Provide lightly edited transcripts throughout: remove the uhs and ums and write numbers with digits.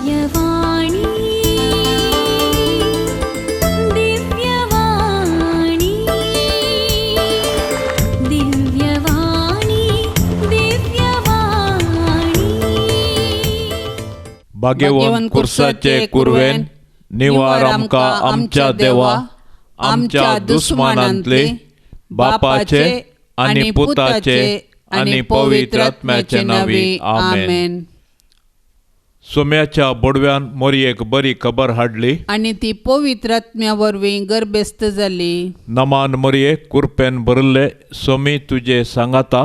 दिव्यवाणी, दिव्यवाणी, दिव्यवाणी, दिव्यवाणी. भाग्यवंत कुर्साचे कुरवेन निवार आमकां आमच्या देवा आमच्या दुस्मानांतले बापाचे आनी पुताचे आनी पवित्र आत्म्याचे नांवी आमेन. सोम्याच्या बोडव्यान मोरयेक बरी खबर हाडली आनी ती पवित्र आत्म्या वरवीं गर्भेस्त जाली. नमान मोरये, कुरपेन भरिल्ले, सोमी तुजे सांगाता,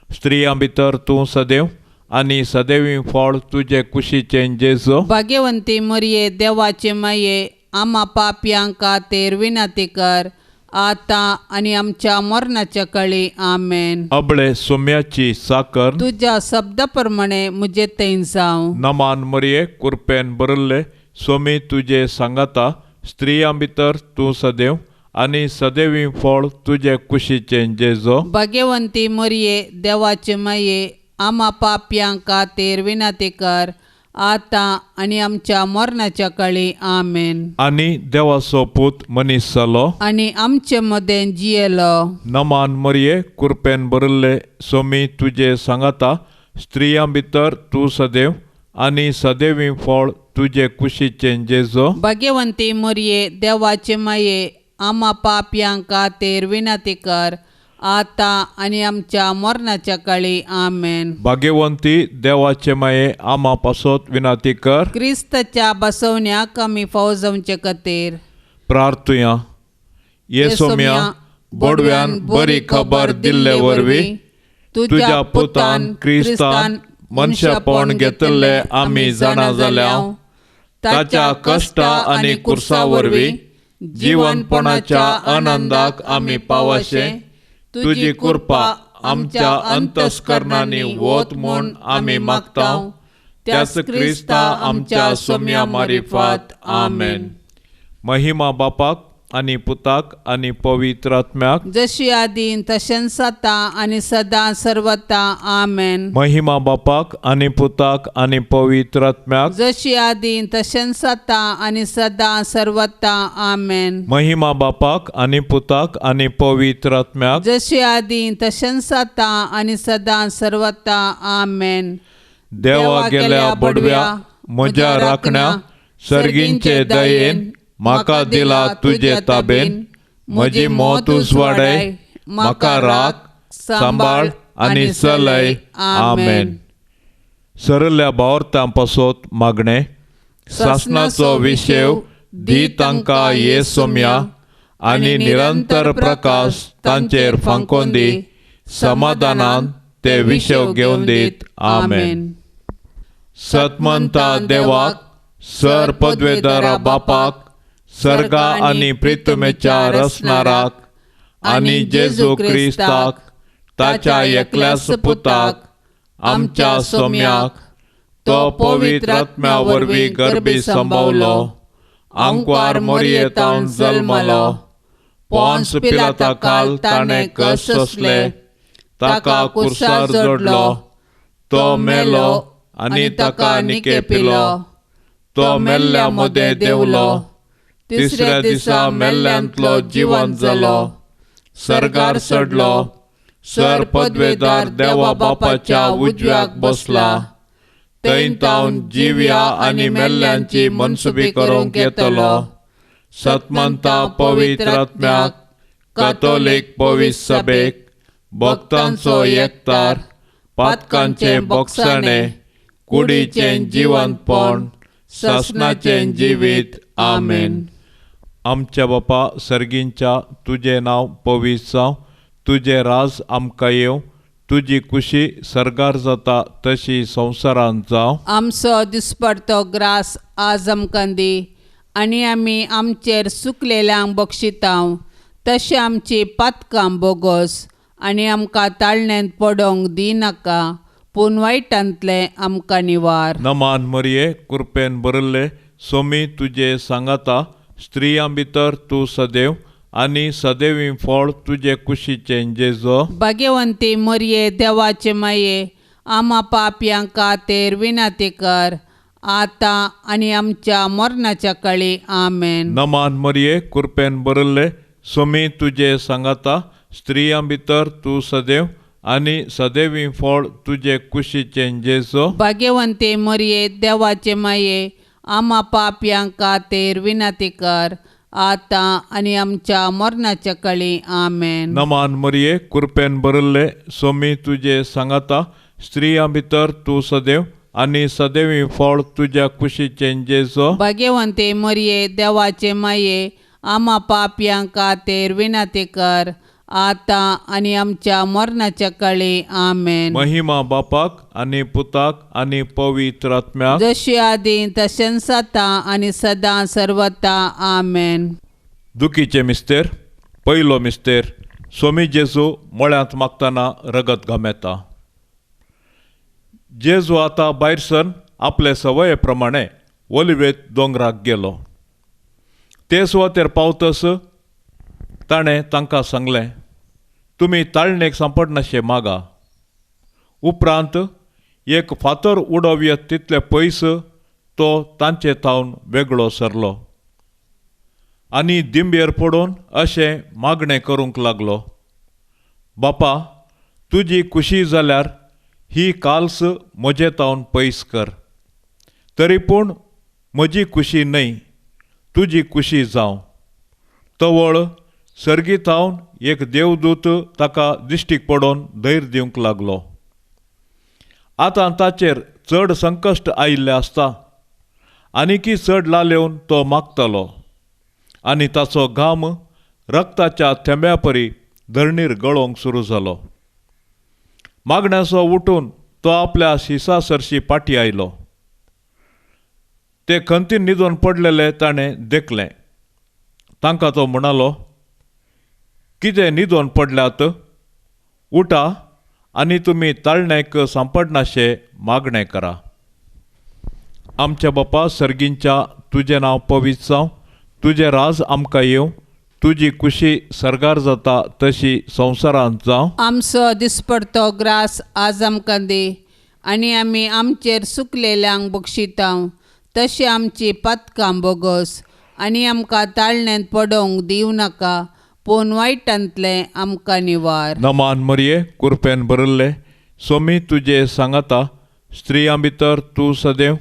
स्त्रियां भितर तूं सदैव आनी सदैवी फळ तुजे कुशीचें जेजो. भाग्यवंती मरये, देवाचे माये, आमा पापयांक खातीर विनंती कर आतां आनी आमच्या मरणाच्या कळी. आमेन. अबळे सोम्याची साकर तुज्या शब्दा प्रमाणे म्हजे थंय जावं. नमान मरये, कुरपेन भरिल्ले, सोमी तुजे सांगाता, स्त्रियां भितर तूं सदैव आनी सदैवी फळ तुजे कुशीचें जेजो. भाग्यवंती मरये, देवाचे माये, आमा पापयांक खातीर विनंती कर आतां आनी आमच्या मरणाच्या कळी. आमेन. आनी देवाचो पूत मनीस जालो आनी आमचे मदें जियेलो. नमान मरये, कुरपेन भरिल्ले, सोमी तुजे सांगाता, स्त्रियां भितर तूं सदैव आनी सदैवी फळ तुजे कुशीचें जेजो. भाग्यवंती मरये, देवाचे माये, आमा पापयांक खातीर विनंती कर आतां आनी आमच्या मरणाच्या कळी. आमेन. भाग्यवंती देवाचे माये, आमा पासत विनंती कर. क्रिस्ताच्या बसवण्याक आमी फावो जावचे खातीर प्रार्थुया. ये सोम्या, बोडव्यान बरी खबर दिल्ले वरवीं तुज्या पुतान क्रिस्तान मनशापण घेतिल्ले आमी जाणा जाल्या. ताच्या कश्टा आनी कुर्सा वरवीं जिवनपणाच्या आनंदाक आमी पावशे तुजी कृपा आमच्या अंतस्करणांनी वत म्हूण आमी मागता. त्याच क्रिस्ता आमच्या सोम्या मारिफात. आमेन. महिमा बापाक आनी पुताक आनी पवित्र आत्म्याक, जशी आदीं तशेंच आतां आनी सदां सर्वता. आमेन. महिमा बापाक आनी पुताक आनी पवित्र आत्म्याक, जशी आदीं तशेंच आतां आनी सदां सर्वता. आमेन. महिमा बापाक आनी पुताक आनी पवित्र आत्म्याक, जशी आदीं तशेंच आतां आनी सदां सर्वता. आमेन. देवा गेल्या बडव्या म्हज्या राखण्या, सर्गींचे दयेन म्हाका दिला तुजे ताबेन, म्हजी मौत उजवाडाय, म्हाका राख सांबाळ आनी चलय. आमेन. सरल्या भावार्थां पासत मागणें. सासणाचो विशेव दी तांकां ये सोम्या आनी निरंतर प्रकाश तांचेर फांकोन दी, समाधानान ते विशेव घेवन दीत. आमेन. सतमंता देवाक, सर पदवेदारा बापाक, सर्गा आनी प्रितमेच्या रसनाराक आनी जेजू क्रिस्ताक ताच्या एकल्याच पुताक आमच्या सोम्याक, तो पवित्र आत्म्या वरवीं गर्भी संभवलो, आंकवार मोरयेतावन जल्मलो, पोन्स पिलाता काल ताणें कश्ट सोंसले, ताका कुर्सार जोडलो, तो मेलो आनी ताका निकेपिलो, तो मेल्ल्या मदें देंवलो, तिसऱ्या दिसा मेल्ल्यांतलो जिवंत जालो, सर्गार चडलो, सर पदवेदार देवा बापाच्या उजव्याक बसला, थंय तावन जिव्या आनी मेल्ल्यांची मनसुबी करूंक येतलो. सतमंता पवित्र आत्म्याक, कातोलीक पवित्र सभेक, भक्तांचो एकतार, पातकांचे बोगसाणे, कुडीचें जिवंतपण, सासणाचें जिवीत. आमेन. आमच्या बापा सर्गींच्या, तुजें नांव पवित्र जावं, तुजें राज आमकां येवं, तुजी कुशी सर्गार जाता तशी संवसारांत जावं. आमचो दिसपडतो ग्रास आज आमकां दी आनी आमी आमचेर सुकलेल्यांक बक्षितांव तशें आमची पातकां बोगोस आनी आमकां ताळण्यांत पडोवंक दिनाका, पूण वायटांतलें आमकां निवार. नमान मरये, कुरपेन भरिल्ले, सोमी तुजे सांगाता, स्त्रियां भितर तूं सदैव आनी सदैवी फळ तुजे कुशीचें जेजो. भाग्यवंती मरये, देवाचे माये, आमा पापयांक खातीर विनंती कर आतां आनी आमच्या मरणाच्या काळी. आमेन. नमान मरिये, कृपेन भरिल्ले, स्वामी तुजे सांगाता, स्त्रियां भितर तूं सदैव आनी सदैवी फळ तुजे कुशीचें जेजू. भाग्यवंते मरिये, देवाचे माये, आमा पापयां खातीर विनंती कर, आतां आनी आमच्या मरणाच्या काळी. आमेन. नमान मरिये, कृपेन भरिल्ले, स्वामी तुजे सांगाता, स्त्रियां भितर तूं सदैव आनी सदैवी फळ तुज्या कुशीचें जेजू. भाग्यवंते मरिये, देवाचे माये, आमा पापयां खातीर विनंती कर, आतां आनी आमच्या मरणाच्या काळी. आमेन. महिमा बापाक आनी पुताक आनी पवित्र आत्म्याक, जशी आदी तशेंच आतां आनी सदां सर्वता. आमेन. दुखीचे मिस्तेर. पयलो मिस्तेर, स्वामी जेजू मळ्यांत मागतना रगत घामेता. जेजू आतां भायर सर आपले सवये प्रमाणे ओलिवेत दोंगराक गेलो. ते सुवातेर पावतस ताणें तांकां सांगलें, तुमी ताळणेक सांपडनाशे मागा. उपरांत एक फातर उडोवयत तितले पयस तो तांचे थावन वेगळो सरलो आनी दिंबेर पडून अशें मागणें करूंक लागलो, बापा, तुजी खुशी जाल्यार ही काल्स म्हजे थावन पयस कर, तरी पूण म्हजी खुशी न्हय, तुजी खुशी जावं. तवळ सर्गी थावन एक देवदूत ताका दिश्टीक पडोवन धैर्य दिवंक लागलो. आतां ताचेर चड संकश्ट आयिल्लें आसता, आनीकी चड लालेवन तो मागतालो आनी ताचो घाम रक्ताच्या थेंब्या परी धरणीर गळोवंक सुरू जालो. मागण्याचो उठून तो आपल्या शिसा सरशी पाटी आयलो. ते खंतीन न्हिदून पडलेले ताणें देखलें. तांकां तो म्हणालो, कितें न्हिदून पडल्यात? उठा आनी तुमी ताळणेक सांपडनाशे मागणें करा. आमच्या बापा सर्गींच्या, तुजें नांव पवित्र जावं, तुजें राज आमकां येवं, तुजी खुशी सर्गार जाता तशी संवसारांत जावं. आमचो दिसपडतो ग्रास आज आमकां दी, आनी आमी आमचेर सुकलेल्यांक बक्षितांव, तशी आमची पातकां बोगस, आनी आमकां ताळण्यांत पडोवंक दिवं नाका, पूण वायटांतलें आमकां निवार. नमान मरिये, कृपेन भरिल्ले, स्वामी तुजे सांगाता, स्त्रियां भितर तूं सदैव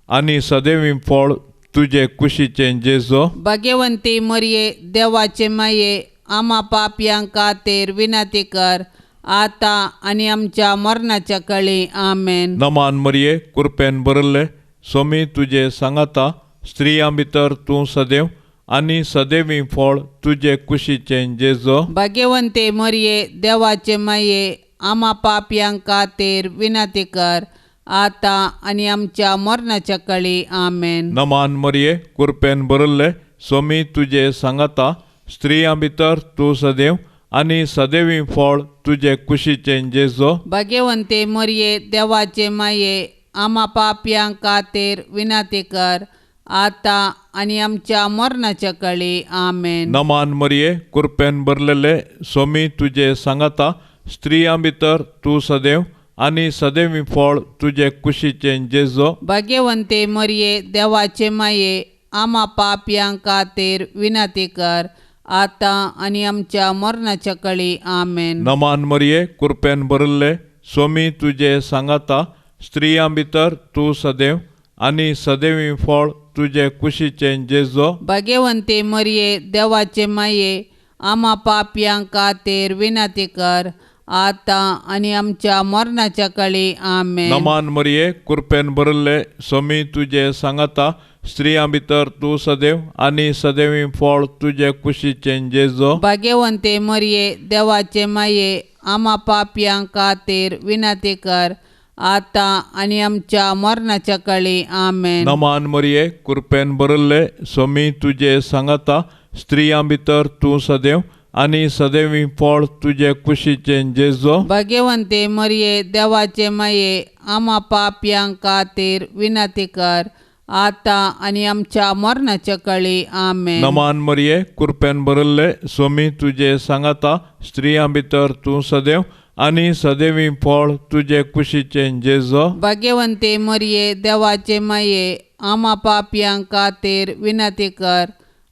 आनी सदैवी फळ तुजे कुशीचें जेजू. भाग्यवंती मरिये, देवाचे माये, आमा पापयां खातीर विनंती कर, आतां आनी आमच्या मरणाच्या काळी. आमेन. नमान मरिये, कृपेन भरिल्ले, स्वामी तुजे सांगाता, स्त्रियां भितर तूं सदैव आनी सदैवी फळ तुजे कुशीचें जेजू. भाग्यवंते मरिये, देवाचे माये, आमा पापयां खातीर विनंती कर, आतां आनी आमच्या मरणाच्या काळी. आमेन. नमान मरिये, कृपेन भरिल्ले, स्वामी तुजे सांगाता, स्त्रियां भितर तूं सदैव आनी सदैवी फळ तुजे कुशीचें जेजू. भाग्यवंते मरिये, देवाचे माये, आमा पापयां खातीर विनंती कर, आतां आनी आमच्या मरणाच्या काळी. आमेन. नमान मरिये, कृपेन भरलेले, स्वामी तुजे सांगाता, स्त्रियां भितर तूं सदैव आनी सदैवी फळ तुजे कुशीचें जेजू. भाग्यवंते मरिये, देवाचे माये, आमा पापयां खातीर विनंती कर, आतां आनी आमच्या मरणाच्या काळी. आमेन. नमान मरिये, कृपेन भरिल्ले, स्वामी तुजे सांगाता, स्त्रियां भितर तूं सदैव आनी सदैवी फळ तुजे कुशीचें जेजू. भाग्यवंते मरिये, देवाचे माये, आमा पापयां खातीर विनंती कर, आतां आनी आमच्या मरणाच्या काळी. आमेन. नमान मरिये, कृपेन भरिल्ले, स्वामी तुजे सांगाता, स्त्रियां भितर तूं सदैव आनी सदैवी फळ तुजे कुशीचें जेजू. भाग्यवंते मरिये, देवाचे माये, आमा पापयां खातीर विनंती कर, आतां आनी आमच्या मरणाच्या काळी. आमेन. नमान मरिये, कृपेन भरिल्ले, स्वामी तुजे सांगाता, स्त्रियां भितर तूं सदैव आनी सदैवी फळ तुजे कुशीचें जेजू. भाग्यवंते मरिये, देवाचे माये, आमा पापयां खातीर विनंती कर, आतां आनी आमच्या मरणाच्या काळी. आमेन. नमान मरिये, कृपेन भरिल्ले, स्वामी तुजे सांगाता, स्त्रियां भितर तूं सदैव आनी सदैवी फळ तुजे कुशीचें जेजो. भाग्यवंते मरये देवाचे माये, आमा पापयां खातीर विनंती कर,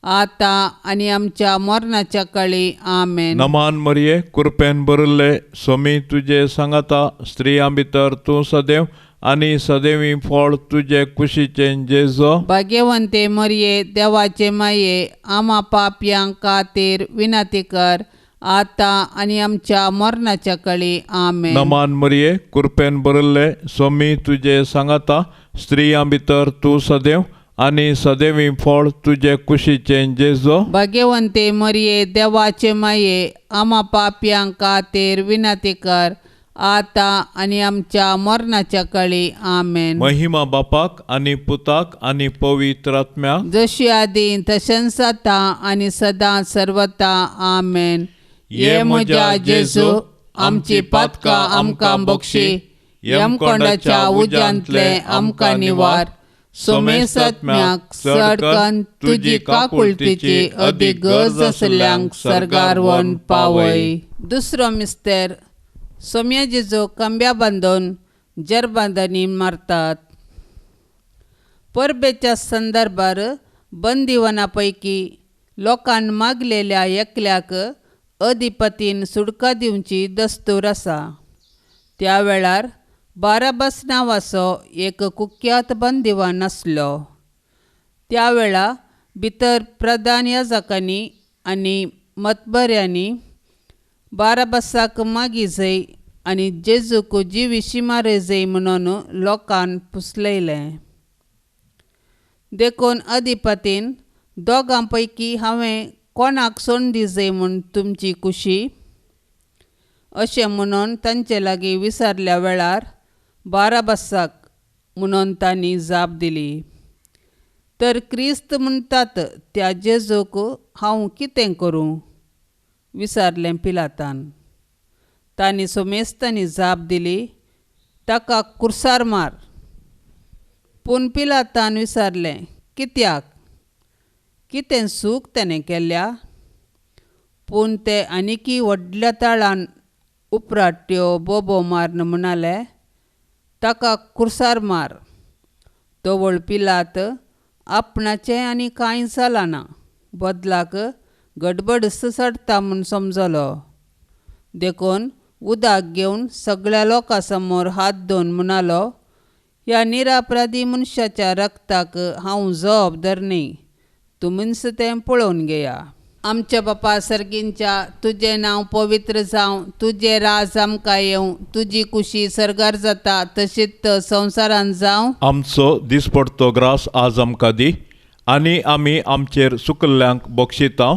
आतां आनी आमच्या मरणाच्या काळी. आमेन. नमान मरये, कृपेन भरिल्ले, स्वामी तुजे सांगाता, स्त्रियां भितर तूं सदैव आनी सदैवी फळ तुजे कुशीचें जेजो. भाग्यवंते मरये देवाचे माये, आमा पापयां खातीर विनंती कर, आतां आनी आमच्या मरणाच्या काळी. आमेन. नमान मरये, कृपेन भरिल्ले, स्वामी तुजे सांगाता, स्त्रियां भितर तूं सदैव आनी सदैवी फळ तुजे कुशीचें जेजो. भाग्यवंते मरये देवाचे माये, आमा पापयां खातीर विनंती कर, आतां आनी आमच्या मरणाच्या काळी. आमेन. महिमा बापाक आनी पुताक आनी पवित्र आत्म्याक, जशी आदी तशेंच आतां आनी सदां सर्वता. आमेन. ये म्हज्या जेजू, आमची पातकां आमकां बक्षी, यमकोंडाच्या उज्यांतले आमकां निवार, सोमेसत्म्याक चडकन तुजी काकुळतीची अदीक गरज आसल्यांक सर्गार व्हरून पावय. दुसरो मिस्तेर. सोम्या जेजू खांब्या बांदून जरबांदांनी मारतात. परबेच्या संदर्भार बंदिवना पैकी लोकान मागलेल्या एकल्याक अधिपतीन सुटका दिवची दस्तूर आसा. त्या वेळार बाराबास नांवाचो एक कुख्यात बंदिवान आसलो. त्या वेळा भितर प्रधान याजकांनी आनी मतबऱ्यांनी बाराबासाक मागी जाय आनी जेजूक जिविशी मारय जाय म्हणून लोकान पुसलयलें. देखून अधिपतीन दोगां पैकी हांवें कोणाक सोडून दी जाय म्हूण तुमची कुशी अशें म्हणून तांचे लागीं विचारल्या वेळार बाराबासाक म्हणून तांणी जाप दिली. तर क्रिस्त म्हणटात त्या जेजूक हांव कितें करूं विचारलें पिलातान. तांणी सोमेस्तांनी जाप दिली, ताका कुर्सार मार. पूण पिलातान विचारलें, कित्याक, कितें सूख ताणें केल्या? पूण ते आनीकी व्हडल्या ताळान उपराट्यो बोबो मारून म्हणाले, ताका कुर्सार मार. तवळ पिलात आपणाचें आनी कांय जालां ना, बदलाक गडबड चडटा म्हूण समजलो. देखून उदक घेवन सगळ्या लोकां समोर हात धुवन म्हणालो, ह्या निरापराधी मनशाच्या रक्ताक हांव जबाबदार न्ही, तुमीच तें पळोवन घेया. आमच्या बापा सर्गींच्या, तुजें नांव पवित्र जावं, तुजें राज आमकां येवं, तुजी कुशी सर्गार जाता तशीच संवसारांत जावं. आमचो दिसपडतो ग्रास आज आमकां दी, आनी आमी आमचेर सुकल्ल्यांक बक्षिता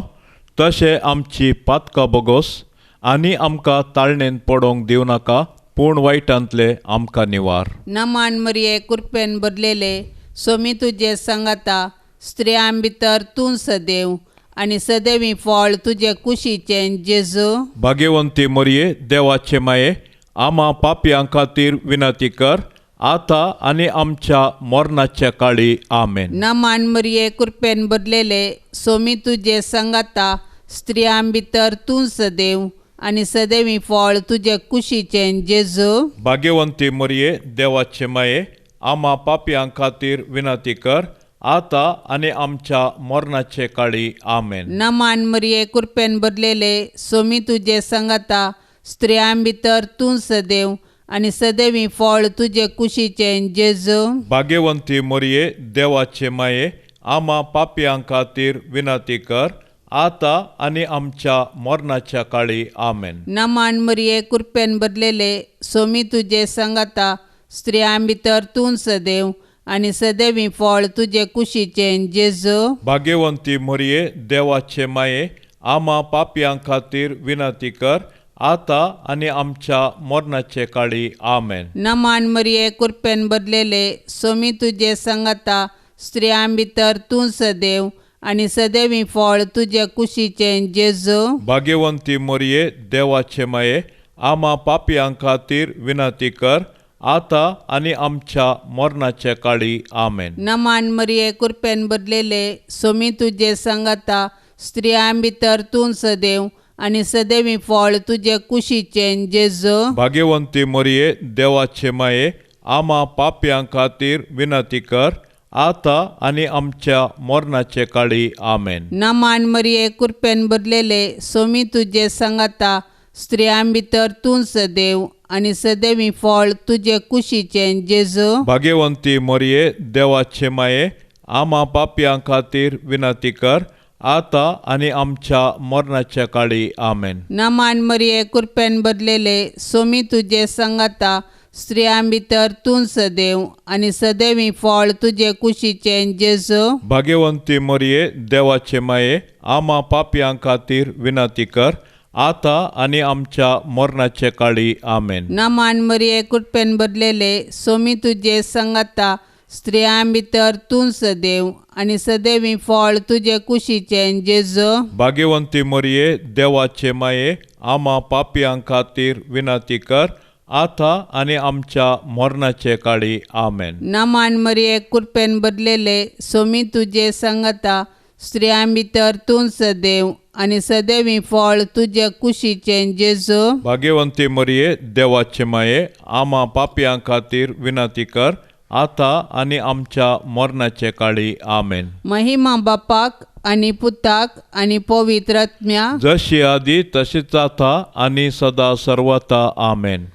तशें आमची पातकां बोगोस, आनी आमकां ताळणेन पडोवंक दिवं नाका, पूण वायटांतले आमकां निवार. नमान मरये, कृपेन भरलेले, सोमी तुजे सांगाता, स्त्रियां भितर तूं सदैव आनी सदैवी फळ तुजे कुशीचें जेजू. भाग्यवंती मरये देवाचे माये, आमा पापयां खातीर विनंती कर, आतां आनी आमच्या मरणाच्या काळी. आमेन. नमान मरये, कृपेन भरलेले, सोमी तुजे सांगाता, स्त्रियां भितर तूं सदैव आनी सदैवी फळ तुजे कुशीचें जेजू. भाग्यवंती मरये देवाचे माये, आमा पापयां खातीर विनंती कर, आतां आनी आमच्या मरणाचे काळी. आमेन. नमान मरये, कृपेन भरलेले, सोमी तुजे सांगाता, स्त्रियां भितर तूं सदैव आनी सदैवी फळ तुजे कुशीचें जेजू. भाग्यवंती मरये देवाचे माये, आमा पापयां खातीर विनंती कर, आतां आनी आमच्या मरणाच्या काळी. आमेन. नमान मरये, कृपेन भरलेले, सोमी तुजे सांगाता, स्त्रियां भितर तूं सदैव आनी सदैवी फळ तुजे कुशीचें जेजू. भाग्यवंती मरये देवाचे माये, आमा पापयां खातीर विनंती कर, आतां आनी आमच्या मरणाचे काळी. आमेन. नमान मरये, कृपेन भरलेले, सोमी तुजे सांगाता, स्त्रियां भितर तूं सदैव आनी सदैवी फळ तुजे कुशीचें जेजू. भाग्यवंती मरये देवाचे माये, आमा पापयां खातीर विनंती कर, आतां आनी आमच्या मरणाच्या काळी. आमेन. नमान मरये, कृपेन भरलेले, सोमी तुजे सांगाता, स्त्रियां भितर तूं सदैव आनी सदैवी फळ तुजे कुशीचें जेजू. भाग्यवंती मरिये देवाचे माये, आमा पापयां खातीर विनंती कर आतां आनी आमच्या मरणाचे काळी. आमेन. नमान मरिये, कृपेन भरलेले, सोमी तुजे सांगाता, स्त्रियां भितर तूंच देव आनी सदैवी फळ तुजे कुशीचें जेजू. भाग्यवंती मरिये देवाचे माये, आमा पापयां खातीर विनंती कर आतां आनी आमच्या मरणाच्या काळी. आमेन. नमान मरिये, कृपेन भरलेले, सोमी तुजे सांगाता, स्त्रियां भितर तूंच देव आनी सदैवी फळ तुजे कुशीचें जेजू. भाग्यवंती मरिये देवाचे माये, आमा पापयां खातीर विनंती कर आतां आनी आमच्या मरणाचे काळी. आमेन. नमान मरिये, कृपेन भरलेले, सोमी तुजे सांगाता, स्त्रियां भितर तूंच देव आनी सदैवी फळ तुजे कुशीचें जेजू. भाग्यवंती मरिये देवाचे माये, आमा पापयां खातीर विनंती कर आतां आनी आमच्या मरणाचे काळी. आमेन. नमान मरिये, कृपेन भरलेले, सोमी तुजे सांगाता, स्त्रियां भितर तूंच देव आनी सदैवी फळ तुजे कुशीचें जेजू. भाग्यवंती मरिये देवाचे माये, आमा पापयां खातीर विनंती कर आतां आनी आमच्या मरणाचे काळी. आमेन. महिमा बापाक आनी पुताक आनी पवित्र आत्म्या, जशी आदी तशीच आतां आनी सदा सर्वता. आमेन.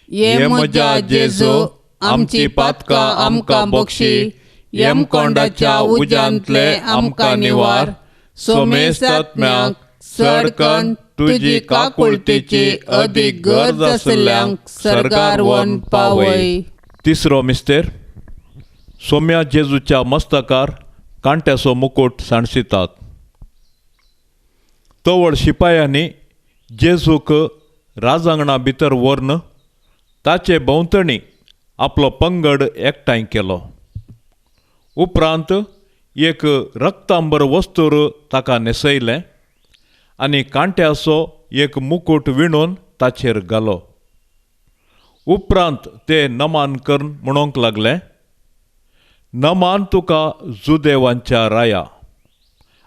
ये म्हज्या जेजू, आमची पातकां आमकां बक्षी, यमकोंडाच्या उज्यांतले आमकां निवार, सोमेस्तात्म्याक चडकन तुजी काकुळतेची अदीक गरज आसल्ल्यांक सर्गार व्हरून पावय. तिसरो मिस्तेर. सोम्या जेजूच्या मस्तकार कांट्याचो मुकूट सांडसितात. तवळ शिपायांनी जेजूक राजांगणा भितर व्हरून ताचे भोंवतणी आपलो पंगड एकठांय केलो. उपरांत एक रक्तांबर वस्तूर ताका न्हेसयलें आनी कांट्याचो एक मुकूट विणून ताचेर घालो. उपरांत ते नमान करून म्हणूंक लागले, नमान तुका जुदेवांच्या राया,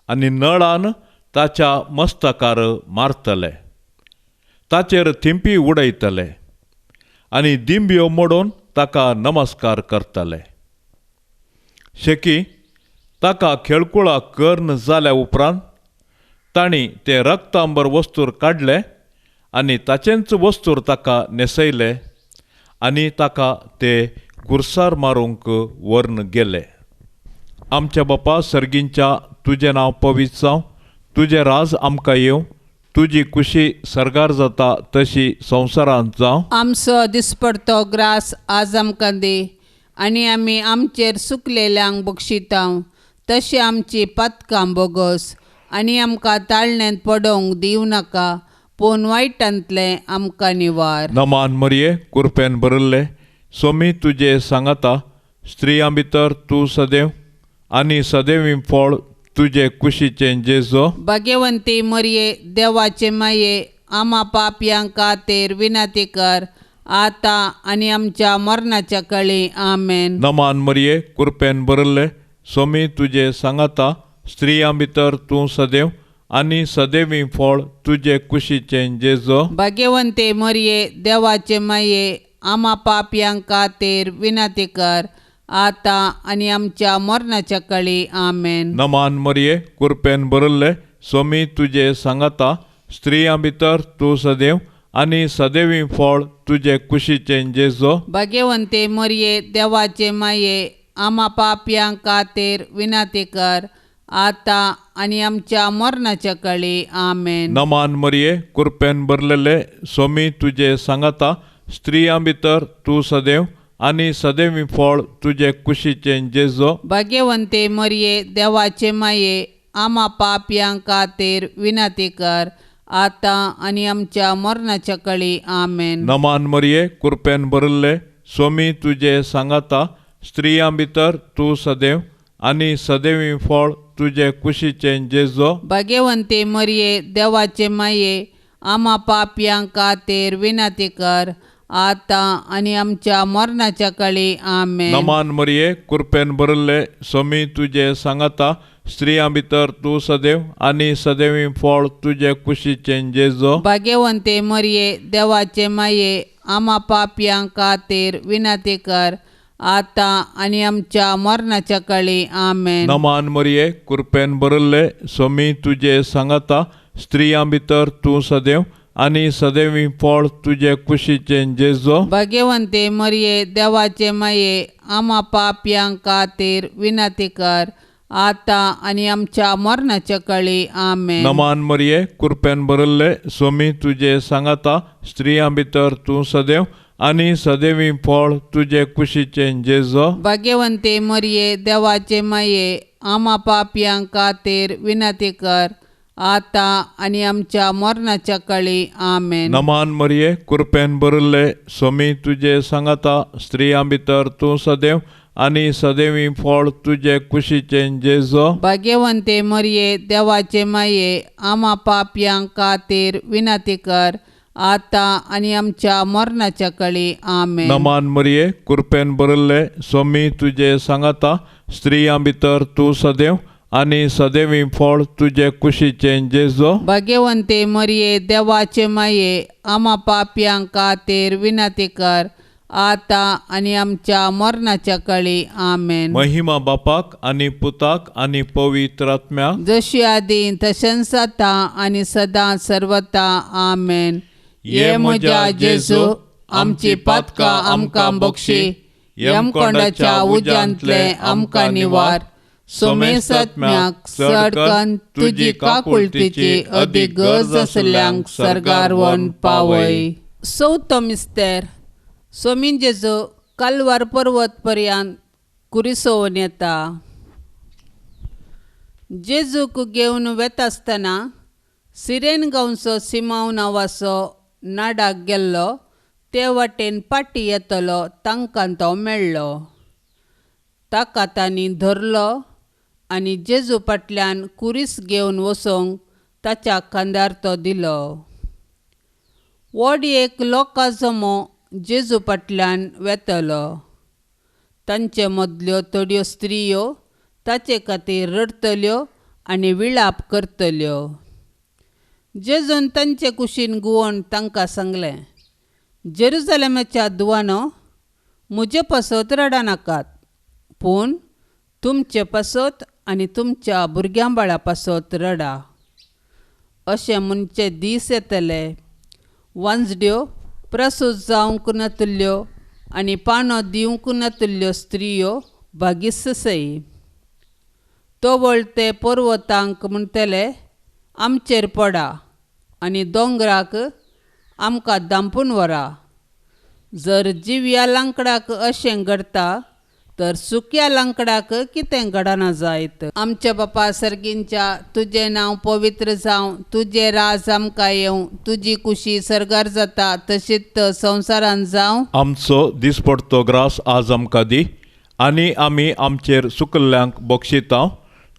आनी नळान ताच्या मस्तकार मारतले, ताचेर थिंपी उडयतले आनी दिंब्यो मोडून ताका नमस्कार करतले. शेकी ताका खेळकुळा कर्ण जाल्या उपरांत तांणी ते रक्तांबर वस्तूर काडले आनी ताचेंच वस्तूर ताका न्हेसयले आनी ताका ते गुरसार मारूंक व्हरून गेले. आमच्या बापा सर्गींच्या, तुजें नांव पवित्र जावं, तुजें राज आमकां येवं, तुजी कुशी सर्गार जाता तशी संवसारांत जावं. आमचो दिसपडतो ग्रास आज आमकां दी आनी आमी आमचेर सुकलेल्यांक बक्षितांव तशी आमची पातकां बोगस आनी आमकां ताळण्यांत पडोवंक दिवं नाका, पूण वायटांतलें आमकां निवार. नमान मरिये, कुरपेन भरिल्ले, सोमी तुजे सांगाता, स्त्रियां भितर तूं सदैव आनी सदैवी फळ तुजे कुशीचें जेजो. भाग्यवंती मरिये देवाचे माये, आमा पापयां खातीर विनंती कर आतां आनी आमच्या मरणाच्या कळी. आमेन. नमान मरिये, कुरपेन भरिल्ले, सोमी तुजे सांगाता, स्त्रियां भितर तूं सदैव आनी सदैवी फळ तुजे कुशीचें जेजो. भाग्यवंती मरिये देवाचे माये, आमा पापयां खातीर विनंती कर आतां आनी आमच्या मरणाच्या कळी. आमेन. नमान मरिये, कुरपेन भरिल्ले, सोमी तुजे सांगाता, स्त्रियां भितर तूं सदैव आनी सदैवी फळ तुजे कुशीचें जेजो. भाग्यवंती मरिये देवाचे माये, आमा पापयां खातीर विनंती कर आतां आनी आमच्या मरणाच्या कळी. आमेन. नमान मरिये, कुरपेन भरलेले, सोमी तुजे सांगाता, स्त्रियां भितर तूं सदैव आनी सदैवी फळ तुजे कुशीचें जेजो. भाग्यवंती मरिये देवाचे माये, आमा पापयां खातीर विनंती कर आतां आनी आमच्या मरणाच्या कळी. आमेन. नमान मरिये, कुरपेन भरिल्ले, सोमी तुजे सांगाता, स्त्रियां भितर तूं सदैव आनी सदैवी फळ तुजे कुशीचें जेजो. भाग्यवंती मरिये देवाचे माये, आमा पापयां खातीर विनंती कर आतां आनी आमच्या मरणाच्या काळी. आमेन. नमान मरिये, कृपेन भरिल्ले, स्वामी तुजे सांगाता, स्त्रियां भितर तूं सदैव आनी सदैवी फळ तुजे कुशीचें जेजो. भाग्यवंते मरिये, देवाचे माये, आमा पापयां खातीर विनंती कर, आतां आनी आमच्या मरणाच्या काळी. आमेन. नमान मरिये, कृपेन भरिल्ले, स्वामी तुजे सांगाता, स्त्रियां भितर तूं सदैव आनी सदैवी फळ तुजे कुशीचें जेजो. भाग्यवंते मरिये, देवाचे माये, आमा पापयां खातीर विनंती कर, आतां आनी आमच्या मरणाच्या काळी. आमेन. नमान मरिये, कृपेन भरिल्ले, स्वामी तुजे सांगाता, स्त्रियां भितर तूं सदैव आनी सदैवी फळ तुजे कुशीचें जेजो. भाग्यवंते मरिये, देवाचे माये, आमा पापयां खातीर विनंती कर, आतां आनी आमच्या मरणाच्या काळी. आमेन. नमान मरिये, कृपेन भरिल्ले, स्वामी तुजे सांगाता, स्त्रियां भितर तूं सदैव आनी सदैवी फळ तुजे कुशीचें जेजो. भाग्यवंते मरिये, देवाचे माये, आमा पापयां खातीर विनंती कर, आतां आनी आमच्या मरणाच्या काळी. आमेन. नमान मरिये, कृपेन भरिल्ले, स्वामी तुजे सांगाता, स्त्रियां भितर तूं सदैव आनी सदैवी फळ तुजे कुशीचें जेजो. भाग्यवंते मरिये, देवाचे माये, आमा पापयां खातीर विनंती कर, आतां आनी आमच्या मरणाच्या काळी. आमेन. महिमा बापाक आनी पुताक आनी पवित्र आत्म्याक, जशी आदी तशेंच आतां आनी सदां सर्वता. आमेन. ये म्हज्या जेजू, आमची पातकां आमकां बक्षी, यमकोंडाच्या उज्यांतले आमकां निवार, सोमेसात्म्याक चडकन तुजी काकुळतीची अदीक गरज आसल्ल्यांक सर्गार व्हरून पावय. चवथो मिस्तेर. सोमीन जेजू कालवार पर्वत पर्यंत कुरिसोवन येता. जेजूक घेवन वेता आसतना सिरेन गांवचो सिमांव नांवाचो नाडाक गेल्लो, ते वाटेन पाटी येतलो तांकां तो मेळ्ळो. ताका तांणी धरलो आनी जेजू फाटल्यान कुरीस घेवन वचूंक ताच्या खांदार तो दिलो. व्हड एक लोकां जमो जेजू फाटल्यान वेतलो. तांचे मदल्यो थोड्यो स्त्रियो ताचे खातीर रडटल्यो आनी विळाप करतल्यो. जेजून तांचे कुशीन गुवोवन तांकां सांगलें, जेरुजलेमाच्या दुवानो, म्हजे पासत रडनाकात, पूण तुमचे पासत आनी तुमच्या भुरग्यां बाळा पासत रडा. अशें म्हणचे दीस येतले, वांजड्यो प्रसूत जावंक नातल्यो आनी पानो दिवंक नातल्यो स्त्रियो भागीस्त सई. तवळ ते पर्वतांक म्हणटले, आमचेर पडा, आनी दोंगराक आमकां दांपून व्हरा. जर जिव्या लांकडाक अशें घडटा तर सुक्या लांकडाक कितें घडना जायत. आमच्या बापा सर्गींच्या, तुजें नांव पवित्र जावं, तुजें राज आमकां येवं, तुजी कुशी सर्गार जाता तशीच संवसारांत जावं. आमचो दिसपडतो ग्रास आज आमकां दी, आनी आमी आमचेर सुकल्ल्यांक बक्षिता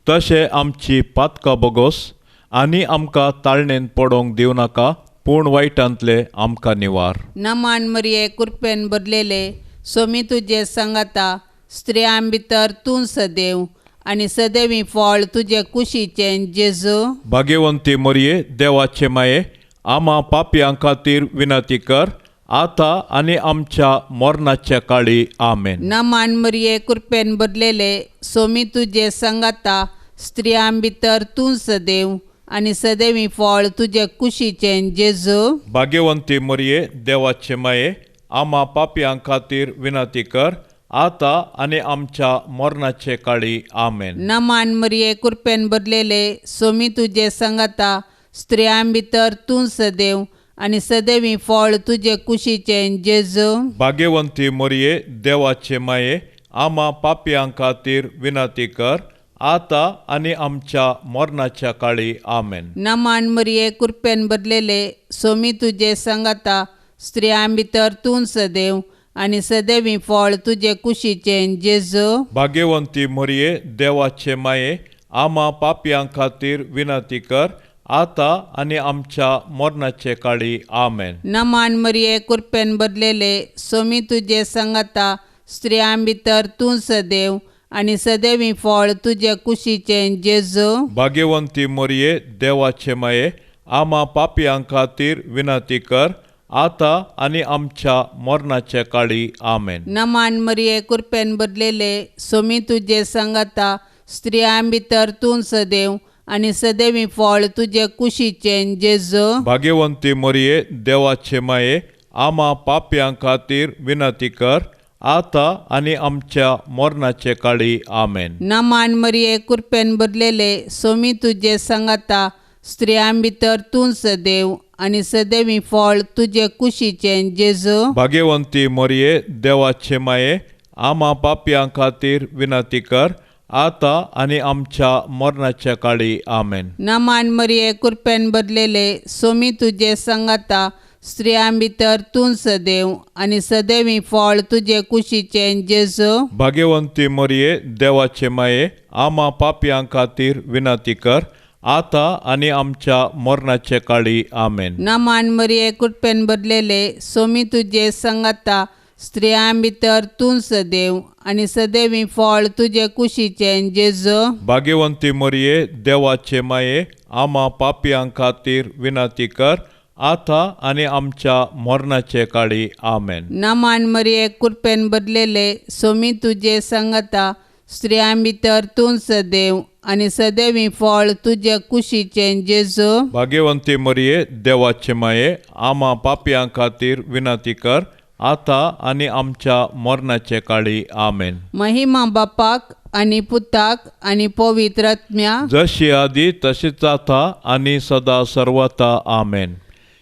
तशें आमची पातकां बोगोस, आनी आमकां ताळणेन पडोवंक दिवं नाका, पूण वायटांतले आमकां निवार. नमान मरिये, कृपेन भरलेले, स्वामी तुजे सांगाता, स्त्रियां भितर तूं सदैव आनी सदैवी फळ तुजे कुशीचें जेजू. भाग्यवंती मरिये, देवाचे माये, आमा पापयां खातीर विनंती कर, आतां आनी आमच्या मरणाच्या काळी. आमेन. नमान मरिये, कृपेन भरलेले, स्वामी तुजे सांगाता, स्त्रियां भितर तूं सदैव आनी सदैवी फळ तुजे कुशीचें जेजू. भाग्यवंती मरिये, देवाचे माये, आमा पापयां खातीर विनंती कर, आतां आनी आमच्या मरणाचे काळी. आमेन. नमान मरिये, कृपेन भरलेले, स्वामी तुजे सांगाता, स्त्रियां भितर तूं सदैव आनी सदैवी फळ तुजे कुशीचें जेजू. भाग्यवंती मरिये, देवाचे माये, आमा पापयां खातीर विनंती कर, आतां आनी आमच्या मरणाच्या काळी. आमेन. नमान मरिये, कृपेन भरलेले, स्वामी तुजे सांगाता, स्त्रियां भितर तूं सदैव आनी सदैवी फळ तुजे कुशीचें जेजू. भाग्यवंती मरिये, देवाचे माये, आमा पापयां खातीर विनंती कर, आतां आनी आमच्या मरणाचे काळी. आमेन. नमान मरिये, कृपेन भरलेले, सोमी तुजे संगता, स्त्रियां भितर तूं सदैव आनी सदैवी फळ तुजे कुशीचें जेजू. भाग्यवंती मरिये, देवाचे माये, आमा पापयां खातीर विनंती कर, आतां आनी आमच्या मरणाचे काळी. आमेन. नमान मरिये, कृपेन भरलेले, सोमी तुजे संगता, स्त्रियां भितर तूं सदैव आनी सदैवी फळ तुजे कुशीचें जेजू. भाग्यवंती मरिये, देवाचे माये, आमा पापयां खातीर विनंती कर, आतां आनी आमच्या मरणाचे काळी. आमेन. नमान मरिये, कृपेन भरलेले, सोमी तुजे संगता, स्त्रियां भितर तूं सदैव आनी सदैवी फळ तुजे कुशीचें जेजू. भाग्यवंती मरिये, देवाचे माये, आमा पापयां खातीर विनंती कर, आतां आनी आमच्या मरणाच्या काळी. आमेन. नमान मरिये, कृपेन भरलेले, सोमी तुजे संगता, स्त्रियां भितर तूं सदैव आनी सदैवी फळ तुजे कुशीचें जेजू. भाग्यवंती मरिये, देवाचे माये, आमा पापयां खातीर विनंती कर, आतां आनी आमच्या मरणाचे काळी. आमेन. नमान मरिये, कृपेन भरलेले, सोमी तुजे संगता, स्त्रियां भितर तूं सदैव आनी सदैवी फळ तुजे कुशीचें जेजू. भाग्यवंती मरिये, देवाचे माये, आमा पापयां खातीर विनंती कर, आतां आनी आमच्या मरणाचे काळी. आमेन. नमान मरिये, कृपेन भरलेले, सोमी तुजे संगता, स्त्रियां भितर तूं सदैव आनी सदैवी फळ तुजे कुशीचें जेजू. भाग्यवंती मरिये, देवाचे माये, आमा पापयां खातीर विनंती कर, आतां आनी आमच्या मरणाचे काळी. आमेन. महिमा बापाक आनी पुताक आनी पवित्र आत्म्या, जशी आदी तशीच आतां आनी सदा सर्वता. आमेन.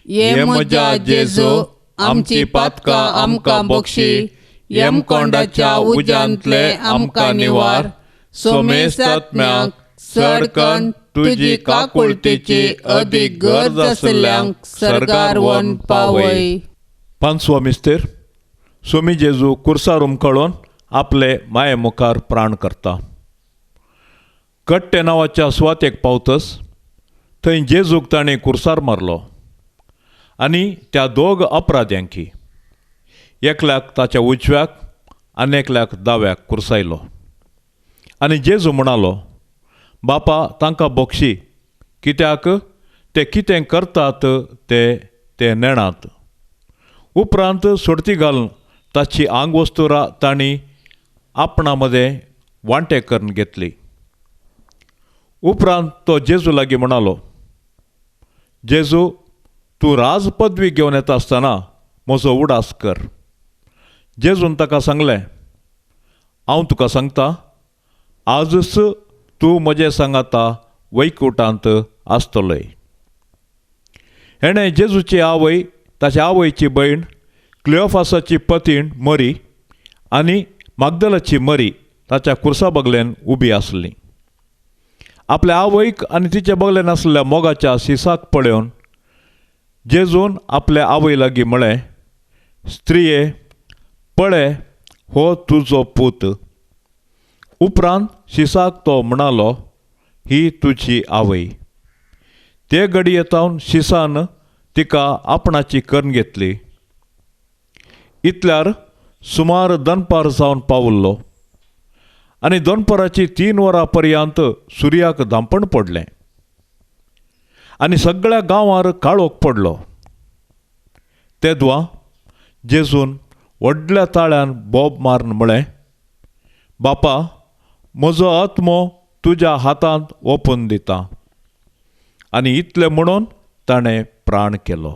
ये म्हज्या जेजू, आमची पातकां आमकां बक्षी, यमकोंडाच्या उज्यांतले आमकां निवार, सोमेस्तात्म्याक चडकन तुजी काकुळतेची अदीक गरज आसल्ल्यांक सर्गार व्हरून पावय. पांचवो मिस्तेर. सोमी जेजू कुर्सार उमकळोन आपले माये मुखार प्राण करता. कट्टे नांवाच्या सुवातेक पावतस थंय जेजूक ताणें कुर्सार मारलो आनी त्या दोग अपराध्यांकी, एकल्याक ताच्या उजव्याक आनी एकल्याक दाव्याक कुर्सायलो. आनी जेजू म्हणालो, बापा तांकां बक्षी, कित्याक ते कितें करतात ते ते नेणात. उपरांत सोडती घालून ताची आंगवस्तुरां तांणी आपणा मदें वांटे करून घेतली. उपरांत तो जेजू लागीं म्हणालो, जेजू, तूं राज पदवी घेवन येता आसतना म्हजो उडास कर. जेजून ताका सांगलें, हांव तुका सांगता, आजच तूं म्हजे सांगाता वैकुटांत आसतलोय. हेणें जेजूची आवय, ताच्या आवयची भयण, क्लियोफासाची पतीण मरी आनी मागदलाची मरी ताच्या कुर्सा बगलेन उबी आसली. आपल्या आवयक आनी तिच्या बगलेन आसलेल्या मोगाच्या सिसाक पळोवन जेजून आपल्या आवय लागीं म्हळें, स्त्रिये, पळय हो तुजो पूत. उपरांत शिसाक तो म्हणालो, ही तुजी आवय. ते घडये तावन शिसान तिका आपणाची करून घेतली. इतल्यार सुमार दनपार जावन पावल्लो आनी दनपाराची 3 वरां पर्यंत सुर्याक धांपण पडलें आनी सगळ्या गांवार काळोख पडलो. तेदवा जेजून व्हडल्या ताळ्यान बोब मारून म्हळें, बापा, म्हजो आत्मो तुज्या हातांत ओपून दिता. आनी इतलें म्हणून ताणें प्राण केलो.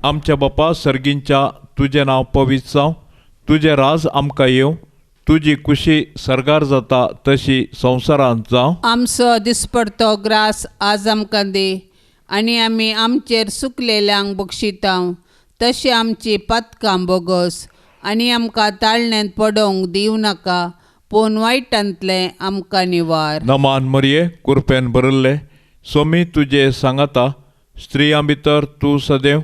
आमच्या बापा सर्गींच्या, तुजें नांव पवित्र जावं, तुजें राज आमकां येवं, तुजी कुशी सर्गार जाता तशी संवसारांत जावं. आमचो दिसपडतो ग्रास आज आमकां दी आनी आमी आमचेर सुकलेल्यांक बक्षितांव, तशें आमची पातकां बोगस आनी आमकां ताळण्यांत पडोवंक दिवं नाका, पूण वायटांतलें आमकां निवार. नमान मरिये, कुरपेन भरिल्ले, सोमी तुजे सांगाता, स्त्रियां भितर तूं सदैव